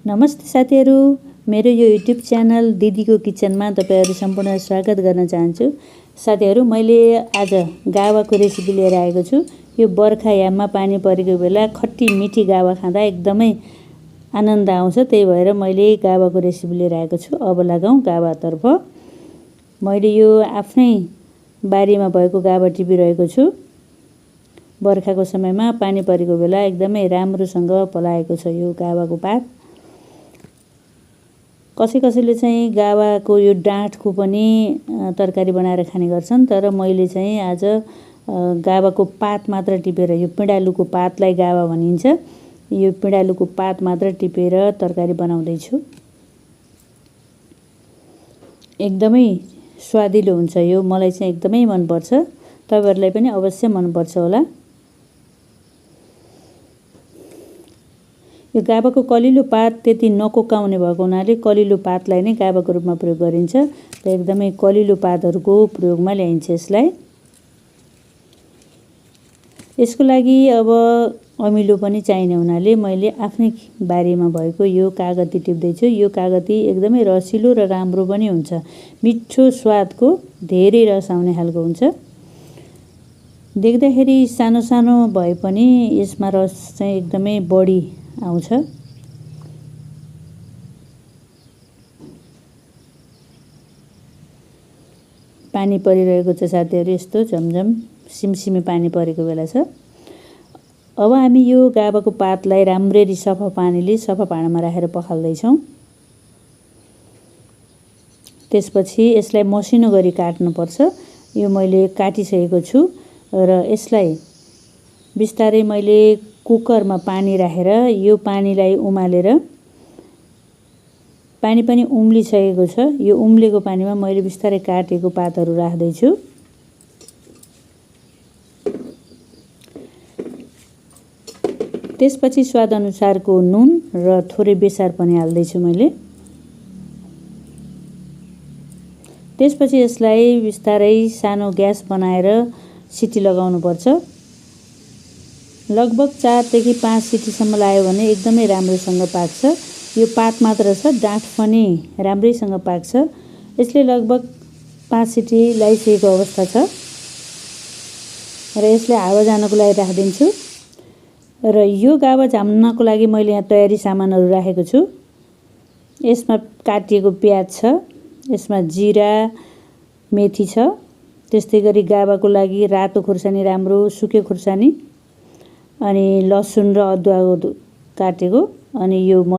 नमस्ते साथीहरू, मेरो यो युट्युब च्यानल दिदीको किचनमा तपाईहरु सम्पूर्ण स्वागत गर्न चाहन्छु। साथीहरू, मैले आज गावाको रेसिपी लिएर आएको छु। यो बर्खा याममा पानी परेको बेला खट्टी मिठी गावा खाँदा एकदमै आनन्द आउँछ। त्यही भएर मैले गावाको रेसिपी लिएर आएको छु। अब लगाउँ गावातर्फ। मैले यो आफ्नै बारीमा भएको गावा टिपिरहेको छु। बर्खाको समयमा पानी परेको बेला एकदमै राम्रोसँग पलाएको छ यो गावाको पात। कसैले चाहिँ गावाको यो डाँठको पनि तरकारी बनाएर खाने गर्छन्, तर मैले चाहिँ आज गावाको पात मात्र टिपेर, यो पिँडालुको पातलाई गावा भनिन्छ, यो पिँडालुको पात मात्र टिपेर तरकारी बनाउँदै छु। एकदमै स्वादिलो हुन्छ यो, मलाई चाहिँ एकदमै मन पर्छ। तपाईहरुलाई पनि अवश्य मन पर्छ होला। यो गावाको कलिलो पात त्यति नकोकाउने भएको हुनाले कलिलो पातलाई नै गावाको रूपमा प्रयोग गरिन्छ र एकदमै कलिलो पातहरुको प्रयोगमा ल्याइन्छ यसलाई। यसको लागि अब अमिलो पनि चाहिने हुनाले मैले आफ्नै बारीमा भएको यो कागती टिप्दै छु। यो कागती एकदमै रसिलो र राम्रो पनि हुन्छ। मिठो स्वादको धेरै रस आउने खालको हुन्छ। देख्दाखेरि सानो सानो भए पनि यसमा रस चाहिँ एकदमै बढी आउँछ। पानी परिरहेको छ साथीहरु, यस्तो झमझम सिमसिमे पानी परेको बेला छ। अब हामी यो गावाको पातलाई राम्ररी सफा पानीले सफा भाँडामा राखेर पखाल्दै छौं। त्यसपछि यसलाई मसिनो गरी काट्नु पर्छ। यो मैले काटिसकेको छु र यसलाई बिस्तारै मैले कुकरमा पानी राखेर यो पानीलाई उमालेर, पानी पनि उम्लिसकेको छ। यो उम्लेको पानीमा मैले बिस्तारै काटेको पातहरु राख्दै छु। त्यसपछि स्वाद अनुसारको नुन र थोरै बेसार पनि हाल्दै छु मैले। त्यसपछि यसलाई बिस्तारै सानो ग्यास बनाएर सिटी लगाउनु पर्छ। लगभग 4 देखि 5 सिटीसम्म लाग्यो भने एकदमै राम्रोसँग पाक्छ। यो पात मात्र छ, डाँठ पनि राम्रैसँग पाक्छ। यसले लगभग 5 सिटी लगाइसकेको अवस्था छ र यसलाई हावा जानको लागि राखिदिन्छु। र यो गावा झाम्नको लागि मैले यहाँ तयारी सामानहरु राखेको छु। यसमा काटिएको प्याज छ, यसमा जिरा, मेथी छ, त्यस्तै गरी गावाको लागि रातो खुर्सानी, राम्रो सुकेको खुर्सानी, अनि लसुन र अदुवा काटेको, अनि यो